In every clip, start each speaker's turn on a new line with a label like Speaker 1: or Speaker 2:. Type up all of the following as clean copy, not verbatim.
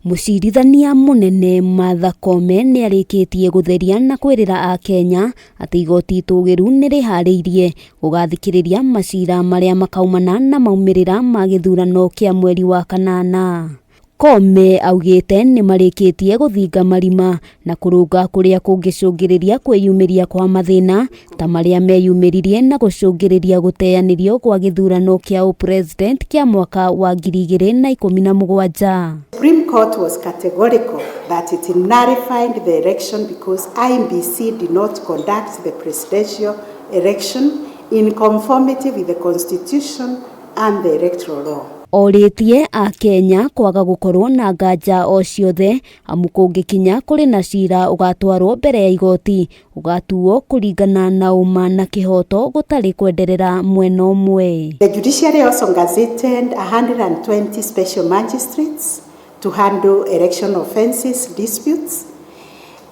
Speaker 1: Mũcirithania mũnene Martha Koome nĩarĩkĩtie gũtheria na kwĩrĩra akenya atĩ igoti itũgĩru nĩrĩharĩirie gũgathikĩrĩria macira marĩa makaumana na maumĩrĩra ma gĩthurano kĩa mweri wa kanana. Koome augĩte nĩmarĩkĩtie gũthinga marima na kũrũnga kũrĩa kũngĩcũngĩrĩria kwĩyumĩria kwa mathĩna ta marĩa meyumĩririe na gũcũngĩrĩria gũteanĩrio gwa gĩthurano kĩa ũpresident kĩa mwaka wa 2017.
Speaker 2: Supreme Court was categorical that it nullified the election because IEBC did not conduct the presidential election in conformity with the Constitution and the electoral law.
Speaker 1: Orĩtie akenya kwaga gũkorwo na nganja o ciothe amu kũngĩkinya kũrĩ na cira ũgatwarwo mbere ya igoti ũgatuo kũringana na ũma na kĩhoto gũtarĩ kwenderera mwena ũmwe.
Speaker 2: The judiciary also gazetted 120 special magistrates to handle election offences disputes,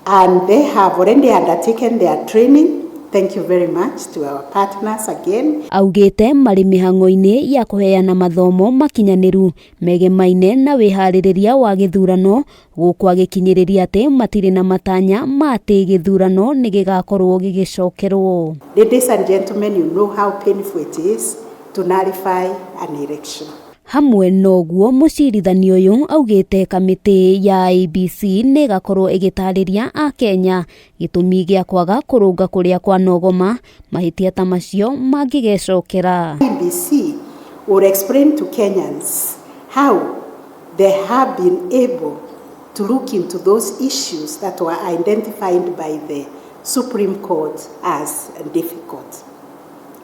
Speaker 2: and they have already undertaken their training. Thank you very much to our partners again.
Speaker 1: Augĩte marĩ mĩhang'o-inĩ ya kũheana mathomo makinyanĩru megemaine na wĩharĩrĩria wa gĩthurano gũkũ agĩkinyĩrĩria atĩ matirĩ na matanya ma atĩ gĩthurano nĩ gĩgakorwo gĩgĩcokerwo.
Speaker 2: Ladies and gentlemen, you know how painful it is to nullify an election.
Speaker 1: Hamwe noguo mũcirithania ũyũ augĩte kamĩtĩ ya IEBC nĩ ĩgakorwo ĩgĩtarĩria akenya gĩtũmi gĩa kwaga kũrũnga kũrĩa kwanogoma mahĩtia ta macio mangĩgecokera.
Speaker 2: IEBC will explain to Kenyans how they have been able to look into those issues that were identified by the Supreme Court as difficult.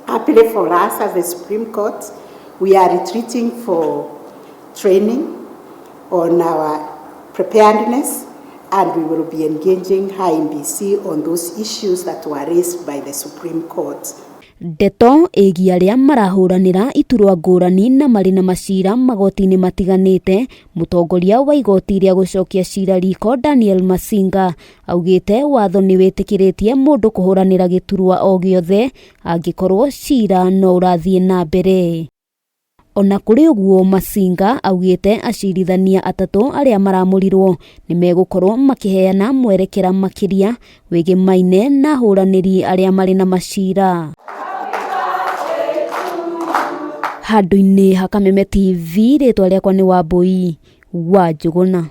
Speaker 2: Happily for us as the Supreme Court, we are retreating for training on our preparedness, and we will be engaging IEBC on those issues that were raised by the Supreme Court.
Speaker 1: Ndeto ĩgiĩ arĩa marahũranĩra iturwa ngũrani na marĩ na macira magoti-inĩ matiganĩte, mũtongoria wa igoti rĩa gũcokia cira riko Daniel Masinga augĩte watho nĩ wĩtĩkĩrĩtie mũndũ kũhũranĩra gĩturwa o gĩothe angĩkorwo cira no ũrathiĩ na mbere. Ona kũrĩ ũguo Masinga augĩte acirithania atatũ arĩa maramũrirwo nĩ megũkorwo makĩheana mwerekera makĩria wĩgĩmaine na ahũranĩri arĩa marĩ na macira. Handũ-inĩ ha Kameme TV, rĩtwa rĩakwa nĩ Wambui wa Njũgũna.